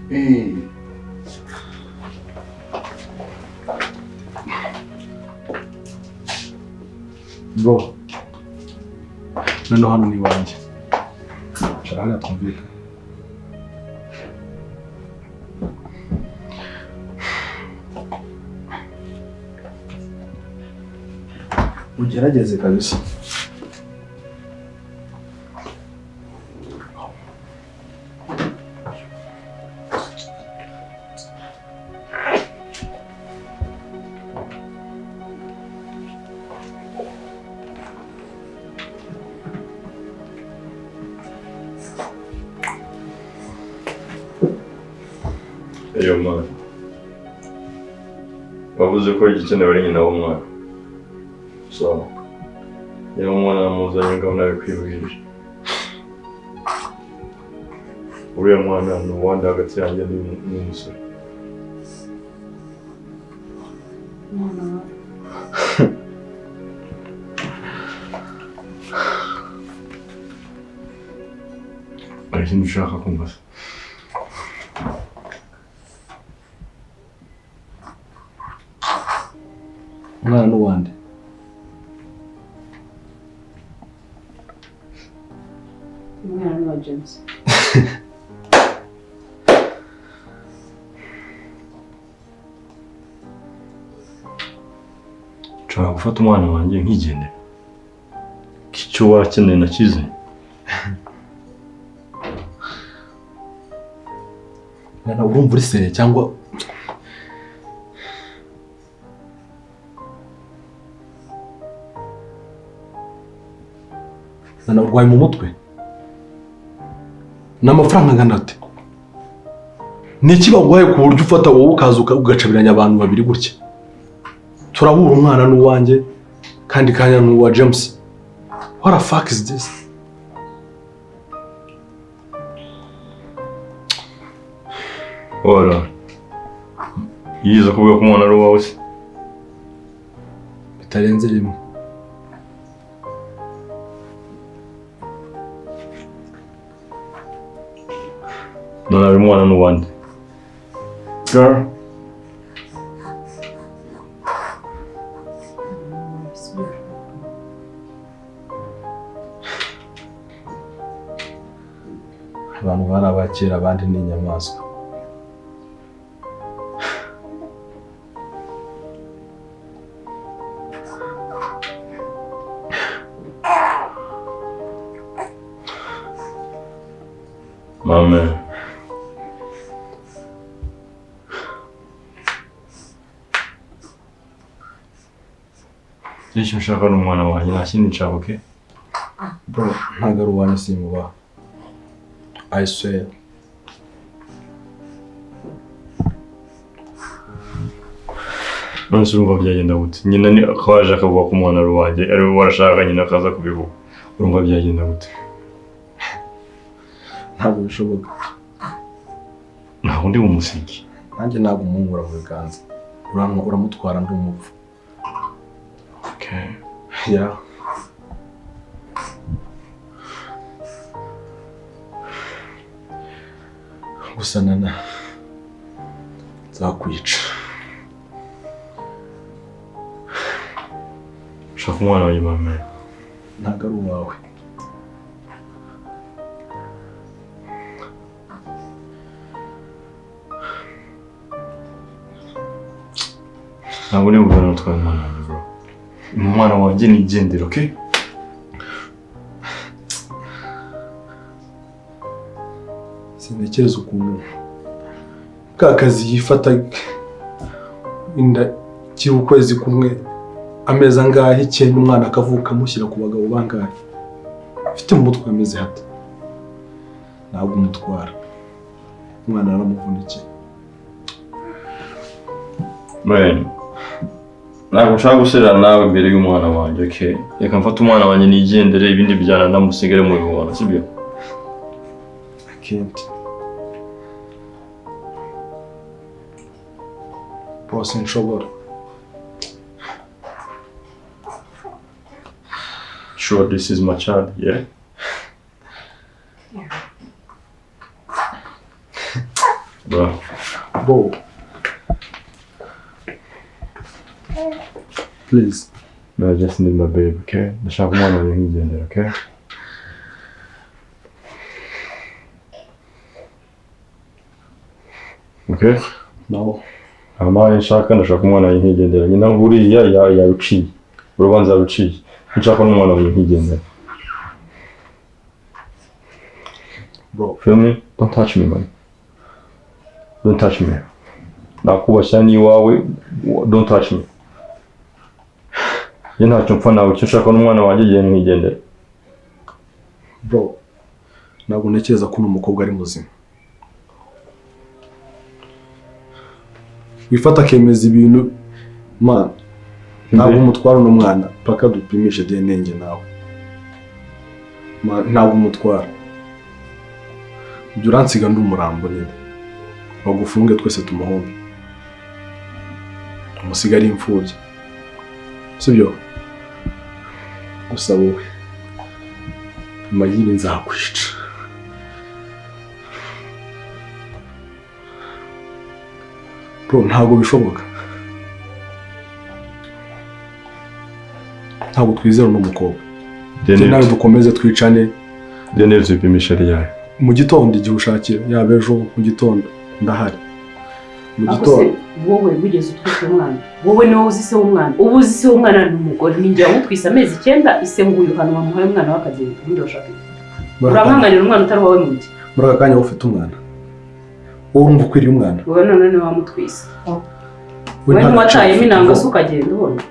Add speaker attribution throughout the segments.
Speaker 1: Hey.
Speaker 2: Bro, noneho hano ni iwanjye. Cara hariya twumvikane. Ugerageze kabisa.
Speaker 3: Eyo mwana, wavuze ko igikenewe ari nyina w'umwana. So nyina w'umwana namuzanye ngaho nabikwibwirije. Uriya mwana ni uwandi hagati yanjye n'umusore.
Speaker 4: Umwana wawe.
Speaker 3: Hari ikindi ushaka kumva se?
Speaker 2: Umwana ni uwande.
Speaker 4: Umwana ni uwa James.
Speaker 3: Nshobora gufata umwana wanjye nkigendera. Icyo wakeneye nakize.
Speaker 2: Mwana, urumva uri sere cyangwa Nana, urwaye mu mutwe? Ni amafaranga angana ate? Ni iki baguhaye ku buryo ufata wowe ukaza ugacabiranya abantu babiri gutya? Turahura umwana n'uwanjye kandi kanya n'uwa James. What the fuck is this?
Speaker 3: Ora. Yize kuvuga ko umwana ari uwawe se?
Speaker 2: Bitarenze rimwe.
Speaker 3: None ari umwana n'uwande. Girl.
Speaker 2: Abantu bari abakera, abandi ni inyamaswa.
Speaker 3: Mama. Icyo nshaka ni umwana wanjye, nta kindi nshaka, okay?
Speaker 2: Bro, ntabwo ari uwanjye, simubaha. I swear.
Speaker 3: None se urumva byagenda gute? Nyina ni akaje akavuga ko umwana ari uwanjye, ari we warashaka nyina akaza kubivuga. Urumva byagenda gute?
Speaker 2: Ntabwo bishoboka.
Speaker 3: Ntabwo ndi bumusige.
Speaker 2: Nanjye ntabwo umunkura mu biganza. Uramutwara ndi umupfu.
Speaker 3: Okay.
Speaker 2: Yeah. Gusa Nana, nzakwica.
Speaker 3: Shaka umwana wanjye mama.
Speaker 2: Ntabwo ari uwawe.
Speaker 3: Ntabwo ndi bubone utwaye umwana wanjye bro. Umwana wanjye nigendere, okay?
Speaker 2: Sintekereza ukuntu ka kazi yifata inda ikiri ukwezi kumwe, amezi angahe, icyenda, umwana akavuka amushyira ku bagabo bangahe. Mfite mu mutwe ameze hata. Ntabwo umutwara. Umwana aramuvunikiye.
Speaker 3: Man, ntabwo nshaka gusubirana nawe imbere y'umwana wanjye, okay? Reka mfate umwana wanjye nigendere, ibindi bijyana namusigare mu bihona, sibyo?
Speaker 2: I can't. Bro, sinshobora.
Speaker 3: Sure, this is my child, yeah? Bro.
Speaker 2: Bro, please.
Speaker 3: No, I just need my babe, okay? Ndashaka umwana wanjye nkigendera, okay? Okay?
Speaker 2: No.
Speaker 3: Amahane nshaka, ndashaka umwana wanjye nkigendera. Nyina nguriya yaruciye. Urubanza yaruciye. Nshaka n'umwana wanjye nkigendera.
Speaker 2: Bro.
Speaker 3: Feel me? Don't touch me, man. Don't touch me. Nakubashya n'iwawe, don't touch me. Njye ntacyo mpfa nawe, icyo nshaka n'umwana wanjye igihe nkigendera.
Speaker 2: Bro, ntabwo ntekereza ko uno mukobwa ari muzima. Wifata akemeza ibintu, man. Ntabwo umutwara uno mwana paka dupimishe DNA njye nawe. Man, ntabwo umutwara. Ibyo uransiga ndi umurambo nyine. Bagufunge twese tumuhombe. Umusiga ari imfubyi. Sibyo? Gusa wowe nyuma y'ibi nzakwica. Bro, ntabwo bishoboka. Ntabwo twizera uno mukobwa. Nawe dukomeze twicane.
Speaker 3: DNA tuyipimisha ryari?
Speaker 2: Mu gitondo igihe ushakira, yaba ejo mu gitondo ndahari. Mu gitondo.
Speaker 4: Wowe wigeze utwite umwana, wowe niwe uzi se w'umwana, ubu uzi se w'umwana ni umugore, ni njye wamutwise amezi 9, ise nguyu hano wamuhaye umwana w'akagenda, ubundi urashaka iki? Uramwanganira umwana utari uwawe mu gihe.
Speaker 2: Muri aka kanya wowe ufite umwana, wowe urumva ukwiriye umwana.
Speaker 4: Wowe none niwe wamutwise. Wowe ntiwatayemo inanga se ukagenda ubona.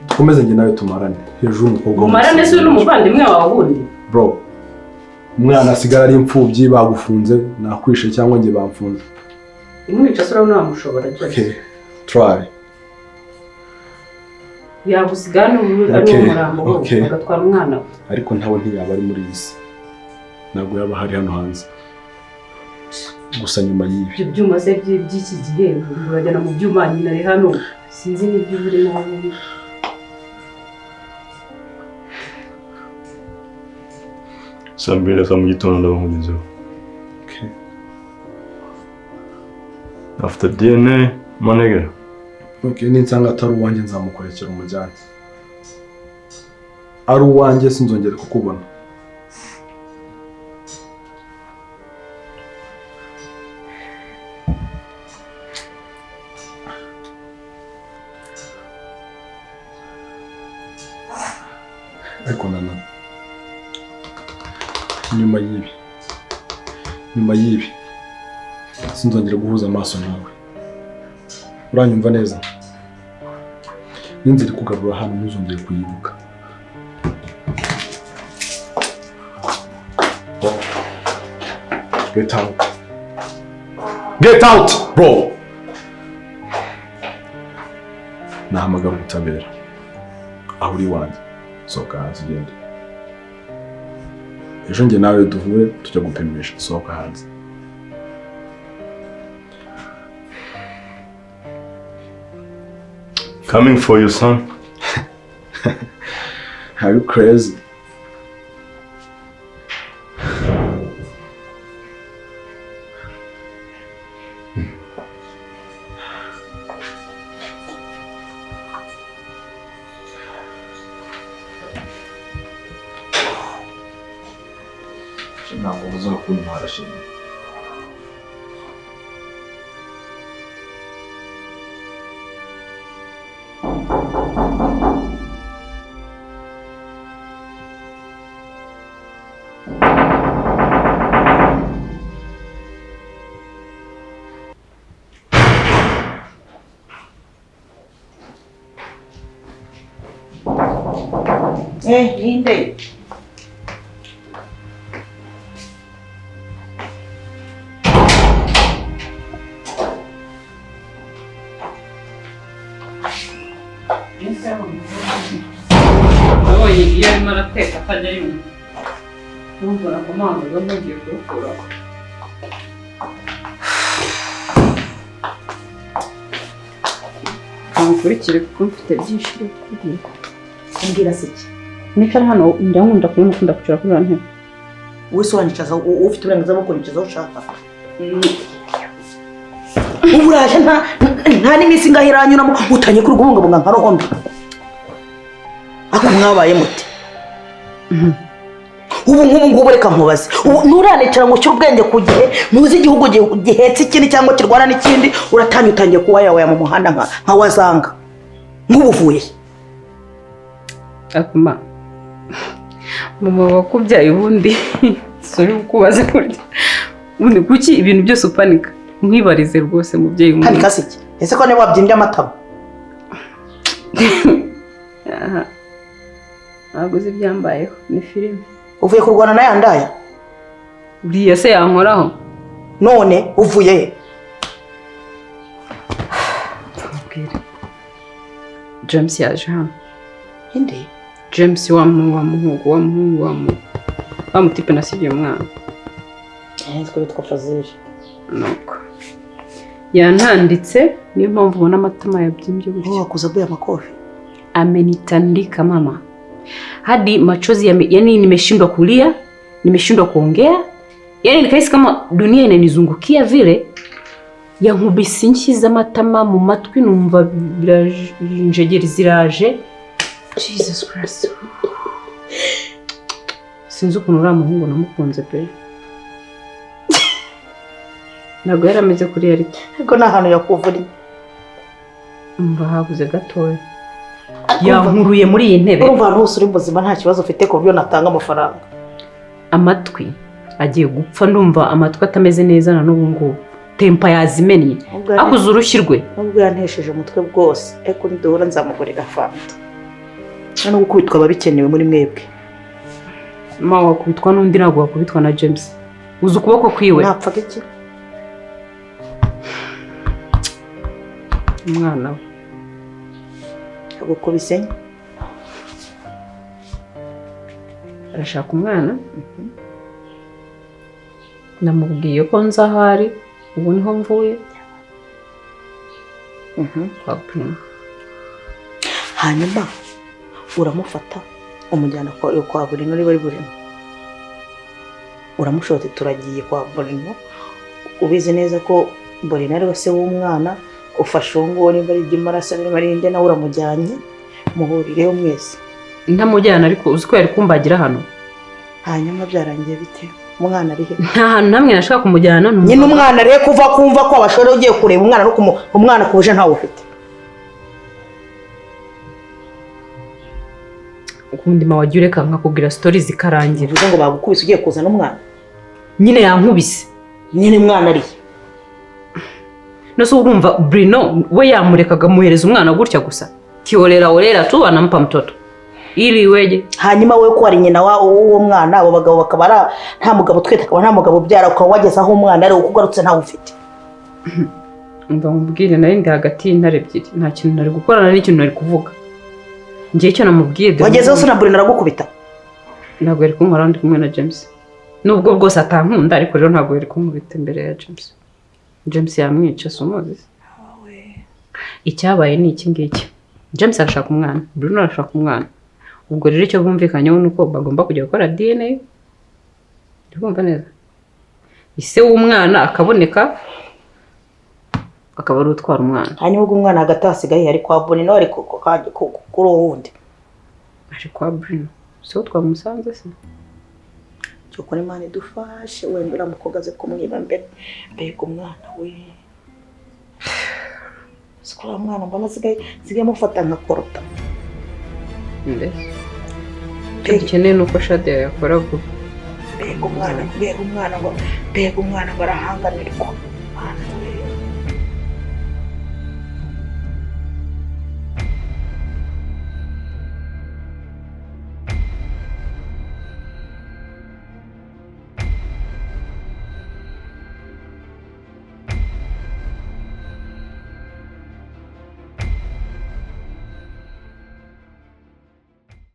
Speaker 2: Dukomeze njye nawe tumarane hejuru y'umukobwa.
Speaker 4: Mumarane se n'umuvandimwe wawe wundi.
Speaker 2: Bro, umwana asigara ari imfubyi, bagufunze, nakwishe cyangwa njye bamfunze.
Speaker 4: Umwica se urabona wamushobora byose.
Speaker 2: Okay, try.
Speaker 4: Yagusiga ari umurambo we agatwara umwana we.
Speaker 2: Ariko ntawe ntiyaba ari muri iyi si. Ntabwo yaba hari hano hanze. Gusa nyuma y'ibi.
Speaker 4: Ibyo byuma se by'iki gihe urajyana mu byuma nyina ari hano. Sinzi n'ibyo urimo.
Speaker 3: Saa mbiri za mu gitondo ndaba nkugezeho.
Speaker 2: Okay.
Speaker 3: After DNA, manegera.
Speaker 2: Okay, ninsanga atari uwanjye nzamukorekera umujyane. Ari uwanjye sinzongera kukubona. Ariko nana, nyuma y'ibi sinzongera guhuza amaso nawe. Uranyumva neza? N'inzira ikugarura hano ntuzongere kuyibuka. Get out. Get out, bro. Nahamagara ubutabera. Aho uri wanjye. Sohoka hanze ugende. Ejo njye nawe duhure tujya gupimisha. Sohoka hanze.
Speaker 3: Coming for you, son.
Speaker 2: Are you crazy?
Speaker 1: Ntabwo uzakuntwara shimwe.
Speaker 5: Ninde?
Speaker 4: Nabonye iyo arimo arateka atajya yumva. Numva nakomangaga mugiye kurukuraho. Nkurikire kuko mfite byinshi byo kukubwira.
Speaker 5: Mbwira se iki?
Speaker 4: Nicara hano njya nkunda kubona ukunda kwicara kuri iriya ntebe.
Speaker 5: Wowe se wanyicaza, ufite uburenganzira bwo kunyicaza aho ushaka. Ubu uraje nta n'iminsi ingahe iranyuramo utangiye kurubungabunga nka roho mbi. Ako mwabaye mute? Ubu nk'ubu ngubu reka nkubaze, ubu nturanicara ngo ushyire ubwenge ku gihe, ntuzi igihugu gihetse ikindi cyangwa kirwana n'ikindi, uratangiye utangiye kuwayawaya mu muhanda nka wazanga nk'ubuvuye.
Speaker 4: Akuma mama wakubyaye ubundi suri kubaza kurya ubundi kuki ibintu byose upanika? Nkwibarize rwose mubyeyi mwiza.
Speaker 5: Panika se iki? Ese ko niba wabyimbye amatama?
Speaker 4: Aha, ntabwo uzi ibyambayeho, ni filime.
Speaker 5: Uvuye kurwana na ya ndaya?
Speaker 4: Uriya se yankoraho?
Speaker 5: None uvuye he?
Speaker 4: Nkubwire, James yaje hano.
Speaker 5: Inde?
Speaker 4: James wa muhungu wa muhungu wa mu wa mutipe nasigiye umwana.
Speaker 5: Nzi witwa Fazil.
Speaker 4: Nuko yantanditse, niyo mpamvu ubona amatama yabyimbye gutya.
Speaker 5: Wakuza aguye amakofi.
Speaker 4: Amenitandika mama hadi machozi yani nimeshindwa kulia, nimeshindwa kuongea, yani nikahisi kama dunia inanizungukia vile. Yankubise inshyi z'amatama mu matwi, numva injegeri ziraje. Jesus Christ, sinzi ukuntu uriya muhungu namukunze pe. Ntabwo yari ameze kuri ariko
Speaker 5: Ariko nta hantu yakuvuriye.
Speaker 4: Umva habuze gatoya, yankuruye muri iyi ntebe.
Speaker 5: Urumva ahantu hose uri muzima nta kibazo ufite ku buryo natanga amafaranga.
Speaker 4: Amatwi agiye gupfa, ndumva amatwi atameze neza na n'ubu ngubu. Tempa yazimennye, akuze urushyi rwe.
Speaker 5: Nubwo yantesheje umutwe bwose, ariko niduhura nzamugurira fanta. No gukubitwa aba bikenewe muri mwebwe.
Speaker 4: Ma wakubitwa n'undi, ntabwo wakubitwa na James. Uzi ukuboko kwiwe.
Speaker 5: Napfaga iki?
Speaker 4: Umwana we
Speaker 5: agukubise.
Speaker 4: Arashaka umwana. Namubwiye ko nza ahari, ubu niho mvuye. Kwa Prima.
Speaker 5: Hanyuma uramufata umujyana kwa Burino, niba ari Burino uramushota, turagiye kwa Burino, ubizi neza ko Burino ari we se w'umwana, ufashe uwo nguwo niba ari iby'amaraso niba ari inde, nawe uramujyanye muhurireyo mwese.
Speaker 4: Ntamujyana ariko uzi ko yari kumbagira hano.
Speaker 5: Hanyuma byarangiye bite? Umwana ari he?
Speaker 4: Nta hantu namwe nashaka kumujyana.
Speaker 5: Nyine umwana ari he? Kuva kumva ko abashore ugiye kureba umwana no umwana kuje ntawe ufite.
Speaker 4: Ukundi ma wajya ureka nkakubwira stories zikarangira.
Speaker 5: Bivuze ngo bagukubise ugiye kuzana umwana.
Speaker 4: Nyine yankubise.
Speaker 5: Nyine umwana ari he?
Speaker 4: Nose urumva Bruno we yamurekaga muhereza umwana gutya gusa. Kiorera orera tu anampa mtoto. Ili iweje?
Speaker 5: Hanyuma we ko ari nyina w'uwo mwana, abo bagabo bakaba nta mugabo twita, akaba nta mugabo ubyara, ukaba wageze aho umwana ari ukugarutse ntawe ufite.
Speaker 4: Mba mubwire nari ndi hagati y'intare ebyiri, nta kintu nari gukora n'ikintu nari kuvuga. Ngiye icyo namubwiye.
Speaker 5: Wageze hose na Bruno aragukubita?
Speaker 4: Ntabwo yari kunkora ndi kumwe na James. Nubwo bwose atankunda ariko rero ntabwo yari kunkubita imbere ya James. James yamwica sumuzi. Icyabaye ni iki ngiki. James arashaka umwana, Bruno arashaka umwana. Ubwo rero icyo bumvikanyeho nuko bagomba kujya gukora DNA. Ndumva neza. Ise w'umwana akaboneka akaba ari utwara umwana.
Speaker 5: Hanyuma ubwo umwana hagati hasigaye ari kwa Bruno ari kuri uwo wundi.
Speaker 4: Ari kwa Bruno. So twamusanze se.
Speaker 5: Cyokora Imana idufashe wenda uriya aze kumwiba mbere. Mbega umwana we. Siko uriya mwana mbona asigaye amufata nka korota.
Speaker 4: Mbese icyo dukeneye ni uko Shadia yakora vuba.
Speaker 5: Mbega umwana, mbega umwana ngo, mbega umwana ngo arahanganirwa.